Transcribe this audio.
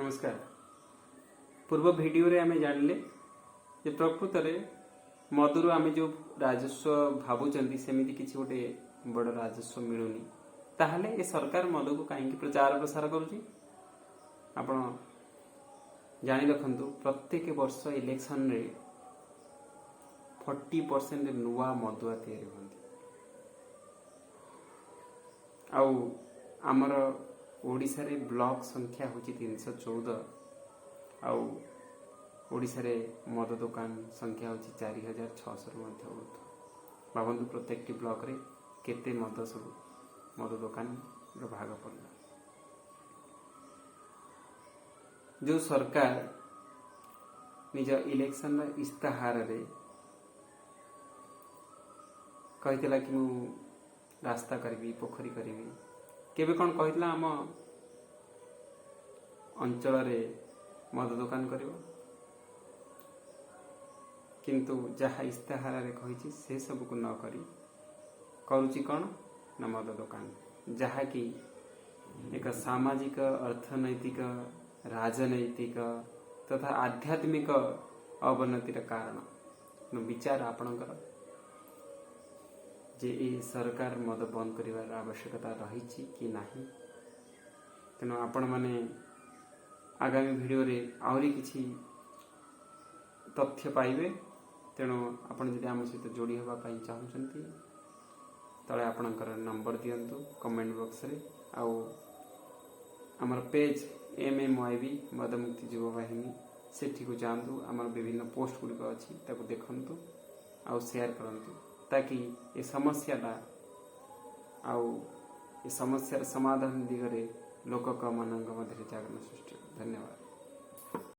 ନମସ୍କାର। ପୂର୍ବ ଭିଡ଼ିଓରେ ଆମେ ଜାଣିଲେ ଯେ ପ୍ରକୃତରେ ମଦରୁ ଆମେ ଯେଉଁ ରାଜସ୍ୱ ଭାବୁଛନ୍ତି, ସେମିତି କିଛି ଗୋଟେ ବଡ଼ ରାଜସ୍ୱ ମିଳୁନି। ତାହେଲେ ଏ ସରକାର ମଦକୁ କାହିଁକି ପ୍ରଚାର ପ୍ରସାର କରୁଛି? ଆପଣ ଜାଣି ରଖନ୍ତୁ, ପ୍ରତ୍ୟେକ ବର୍ଷ ଇଲେକ୍ସନରେ 40% ନୂଆ ମଦୁଆ ତିଆରି ହୁଅନ୍ତି। ଆଉ ଆମର ଓଡ଼ିଶାରେ ବ୍ଲକ ସଂଖ୍ୟା ହେଉଛି 314 ଆଉ ଓଡ଼ିଶାରେ ମଦ ଦୋକାନ ସଂଖ୍ୟା ହେଉଛି 4600ରୁ ମଧ୍ୟ ଉର୍ଦ୍ଧ୍ୱ। ଭାବନ୍ତୁ, ପ୍ରତ୍ୟେକଟି ବ୍ଲକରେ କେତେ ମଦ ସବୁ ମଦ ଦୋକାନର ଭାଗ ପଡ଼ିଲା। ଯେଉଁ ସରକାର ନିଜ ଇଲେକ୍ସନର ଇସ୍ତାହାରରେ କହିଥିଲା କି ମୁଁ ରାସ୍ତା କରିବି, ପୋଖରୀ କରିବି, କେବେ କ'ଣ କହିଥିଲା ଆମ ଅଞ୍ଚଳରେ ମଦ ଦୋକାନ କରିବ? କିନ୍ତୁ ଯାହା ଇସ୍ତାହାରରେ କହିଛି, ସେ ସବୁକୁ ନ କରି କରୁଛି କ'ଣ ନା ମଦ ଦୋକାନ, ଯାହାକି ଏକ ସାମାଜିକ, ଅର୍ଥନୈତିକ, ରାଜନୈତିକ ତଥା ଆଧ୍ୟାତ୍ମିକ ଅବନତିର କାରଣ। ତେଣୁ ବିଚାର ଆପଣଙ୍କର ଯେ ଏ ସରକାର ମଦ ବନ୍ଦ କରିବାର ଆବଶ୍ୟକତା ରହିଛି କି ନାହିଁ। ତେଣୁ ଆପଣମାନେ ଆଗାମୀ ଭିଡ଼ିଓରେ ଆହୁରି କିଛି ତଥ୍ୟ ପାଇବେ। ତେଣୁ ଆପଣ ଯଦି ଆମ ସହିତ ଯୋଡ଼ି ହେବା ପାଇଁ ଚାହୁଁଛନ୍ତି, ତଳେ ଆପଣଙ୍କର ନମ୍ବର ଦିଅନ୍ତୁ କମେଣ୍ଟ ବକ୍ସରେ। ଆଉ ଆମର ପେଜ୍ MMYB, ମଦମୁକ୍ତି ଯୁବ ବାହିନୀ, ସେଠିକୁ ଯାଆନ୍ତୁ। ଆମର ବିଭିନ୍ନ ପୋଷ୍ଟ ଗୁଡ଼ିକ ଅଛି, ତାକୁ ଦେଖନ୍ତୁ ଆଉ ସେୟାର କରନ୍ତୁ, ତାକି ଏ ସମସ୍ୟାଟା ଆଉ ଏ ସମସ୍ୟାର ସମାଧାନ ଦିଗରେ ଲୋକମାନଙ୍କ ମଧ୍ୟରେ ଜାଗରଣ ସୃଷ୍ଟି ହେବ। ଧନ୍ୟବାଦ।